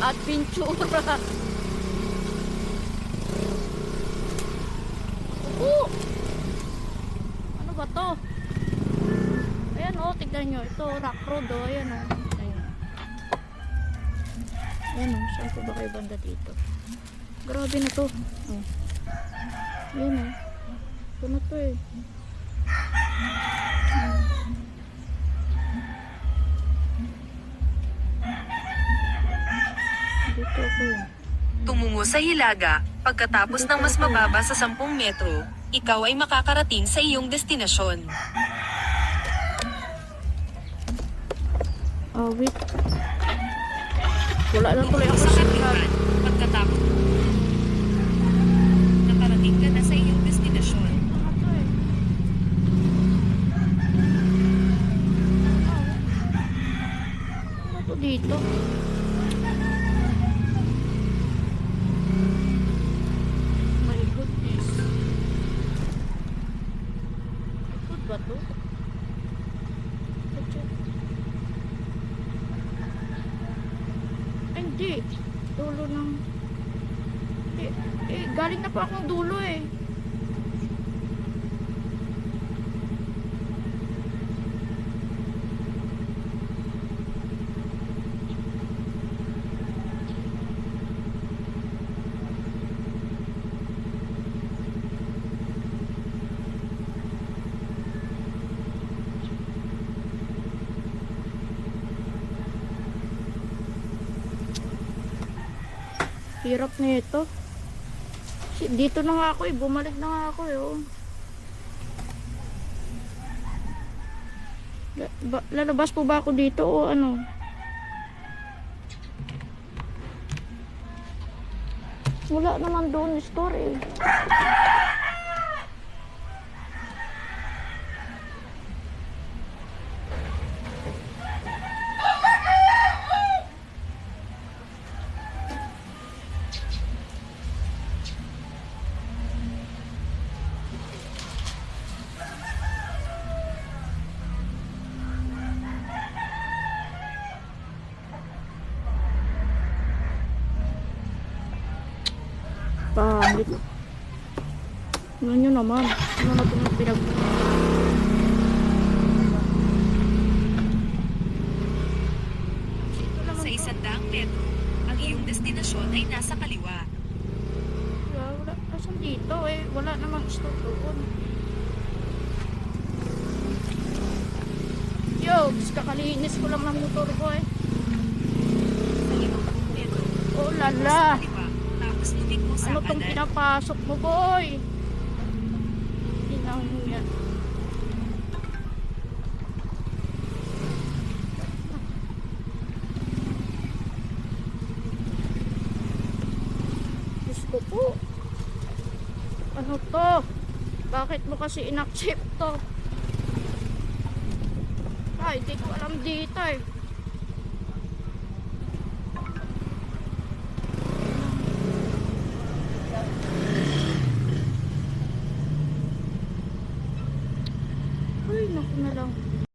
Adventura. Oh! Ano ba to? Ayan oh, tignan nyo. Ito, rock road oh. Ayan oh. Ayan oh. Saan po ba kayo banda dito? Grabe na to. Oh. Ayan oh. Ito na to eh. Dito ako eh. Tumungo sa Hilaga, pagkatapos ng mas mababa sa 10 metro, ikaw ay makakarating sa iyong destinasyon. Oh, wait. Wala na tuloy ako Tumungo sa sa Katliran, pagkatapos nakarating ka na sa iyong destinasyon. Ano to dito? My goodness. Ikot ba to? Ay, hindi. Dulo ng... galing na po akong dulo eh. Hirap na ito. Dito na nga ako eh. Bumalik na nga ako eh. Oh. Lalabas po ba ako dito o ano? Wala naman doon store eh. Pangit. Ano nyo naman? Ano na po yung pinag... Sa 100 metro, ang iyong destinasyon ay nasa kaliwa. Wala. Asan dito eh? Wala namang store doon. Yo, kakalinis ko lang ng motor ko eh. Sa 50 metro, Oh sa lala. kaliwa, tapos tutik mo sa Ano tong kanan. pinapasok mo, boy? Tinang mo yan. Diyos ko po. Ano to? Bakit mo kasi in-accept to? Ay, hindi ko alam dito eh.